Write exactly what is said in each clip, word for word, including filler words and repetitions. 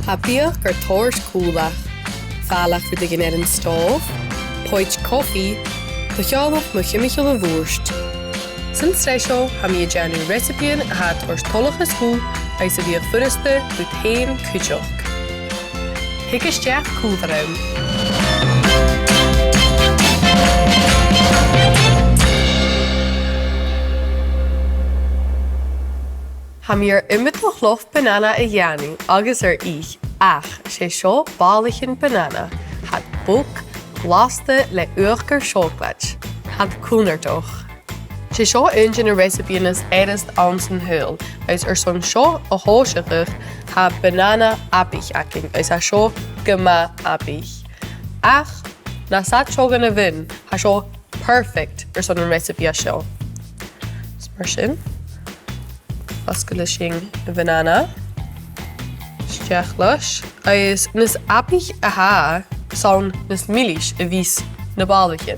Tha biadh gar toirt còmhla. Fàileadh rudeigin air an stòbh, poit cofaidh, do sheòladh mu thimcheall a' bhùird. San t-sreath seo, tha mi a' dèanamh reasabaidhean a tha a' toirt toileachas dhomh agus a bhiodh furasta dhut fhèin cuideachd. Thig a-steach còmhla rium. Tha mi air iomadach lof banana a dhèanamh agus air ithe, ach 's e seo bàlaichean banana. Tha iad bog, blasta le uachdar seoclaid. Tha iad cunnartach. 'S e seo aon de na reasabaidhean as fheàrr a th' anns an t-saoghal, agus airson seo a thòiseachadh, tha banana aibidh againn, agus tha seo gu math aibidh. Ach, na 's fhada seo dhan a' bhun, tha seo perfect airson an reasabaidh seo. Is mar sin, fosglaidh sinn a' bhanana a-steach leis. Agus nas aibidhe a tha, 's ann nas milis a bhios na bàlaichean.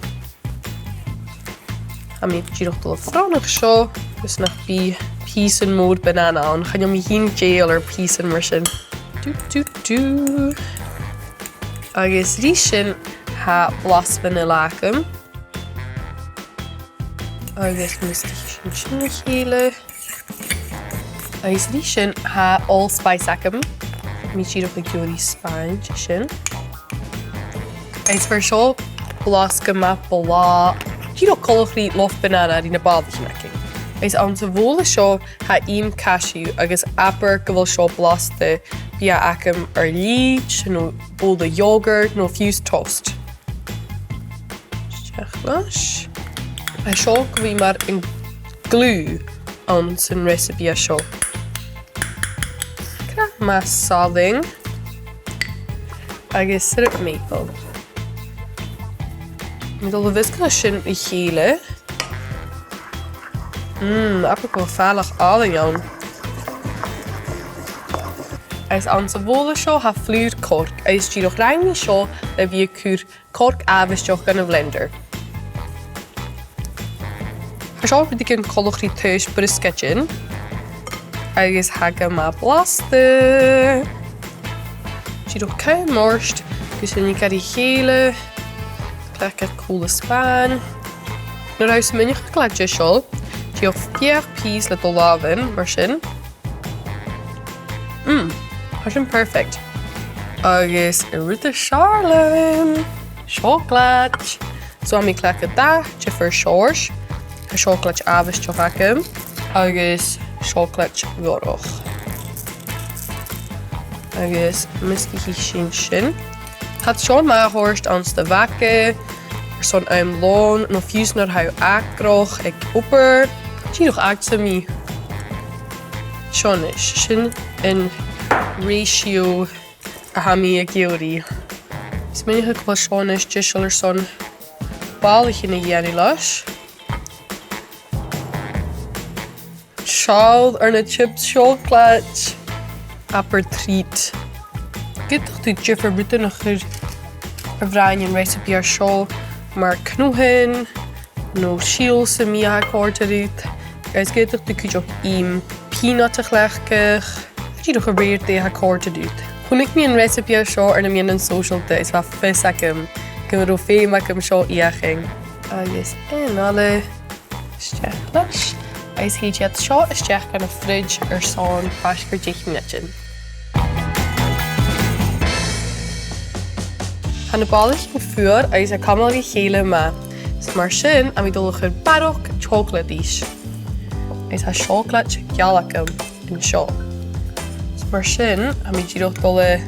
Tha mi dìreach a' dol a phronnadh seo, gus nach bi pìosan mòr banana ann. Chan eil mi fhìn dèidheil air pìosan mar sin. Dù, dù, dù. Agus ris sin, tha blas vanilla agam. Agus measgaichidh sinn sin ri chèile. Agus ris sin, tha allspice agam. Tha mi dìreach ag iarraidh spàin sin. Agus bheir seo blas gu math blàth. Dìreach coltach ri lof banana ri na bàlaichean againn. Agus anns a' bhobhla seo, tha ìm cashew agus abair gu bheil seo blasta, bidh e agam air leth, no bobhla yogurt, no fiù 's toast. A-steach leis. Tha seo gu bhith mar an glue anns an reasabaidh seo. Cruth math salainn. Agus siorap maple. Tha mi a' dol a mheasgachadh sin ri chèile. Mm, abair gu bheil fàileadh àlainn ann. Agus anns a' bhobhla seo tha flùr coirce, agus dìreach rinn mi seo le bhith a' cur coirce àbhaisteach dhan a' bhlender. Tha seo rudeigin coltach ri taois briosgaidean, agus tha e gu math blasta. Dìreach cùm ort, gus an tig e ri chèile, cleachd e còmhla ri spàin. Nuair a tha thu a' smaoineachadh gu bheil e deiseil, dìreach feuch pìos le do làmhan, mar sin. Mm, tha sin perfect. Agus an rud as fheàrr leam, seoclaid. So tha mi a' cleachdadh dà dhiofar seòrsa. Tha seoclaid àbhaisteach agam agus seoclaid dhorch. Agus measgaichidh sinn sin. Tha seo math a thoirt anns do bhaga, airson àm lòn, no fiù 's nuair a tha thu eagrach aig obair. Dìreach aig sam bith. Seo a-nis, sin an ratio a tha mi ag iarraidh. Is mi a' smaoineachadh gu bheil seo a-nis deiseil airson bàlaichean a dhèanamh leis. Seall air na chips seoclaid. Abair treat. Ged a tha diofar rudan a' cur a bhrath an recipe air seo, mar cnothan, no sìol sam bith a tha a' còrdadh riut, agus ged a tha cuideachd ìm peanut a chleachdadh, dìreach a rèir dè tha a' còrdadh riut. Chunnaic mi an recipe air seo air na meadhanan sòisealta is bha fios agam gu robh feum agam seo fheuchainn. Agus aon eile. A-steach leis. Agus thèid iad seo a-steach dhan a' fridge airson faisg air deich mionaidean. Tha na bàlaichean fuar agus a' cumail ri chèile math. Is mar sin, tha mi a' dol a chur barrachd teòclaid ris. Agus tha seòclaid geal agam an seo. Is mar sin, tha mi dìreach a' dol a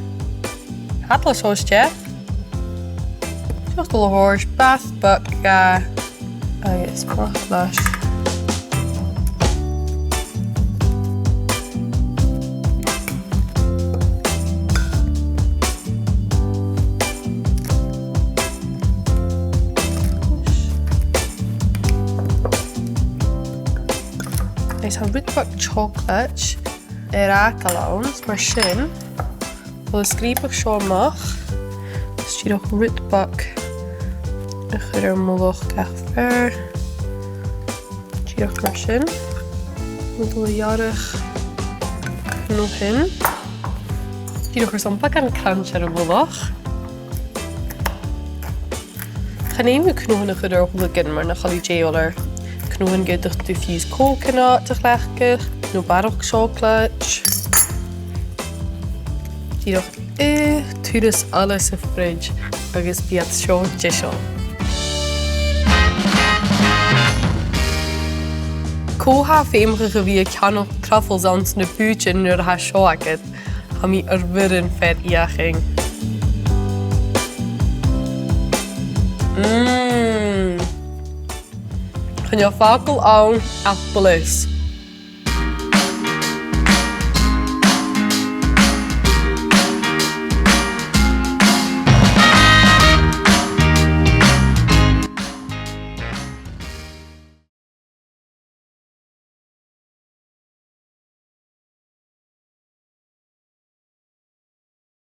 thadhal seo a-steach. Dìreach a' dol a thoirt bath bheag dha agus math leis. Agus tha rud beag teòclaid air fhàgail ann, mar sin, a' dol a sgrìobadh seo a-mach, is dìreach rud beag a chur air mullach gach fear. Dìreach mar sin. A' dol a ghearradh cnothan. Dìreach airson beagan crunch air a' mhullach. Chan fheum thu cnothan a chur air a h-uile gin mar nach eil e dè ùr. Cnothan gu bheil iad ag dol fiù 's coconut a chleachdadh, no barrachd seoclaid. Dìreach aon turas eile sa fridge agus bidh iad seo deiseil. Cò tha feumach a bhith a' ceannach truffles anns na bùithtean nuair a tha seo agad? Tha mi air bhioran fhèin fhaicinn. Mm. Chan eil facal ann ach bliss.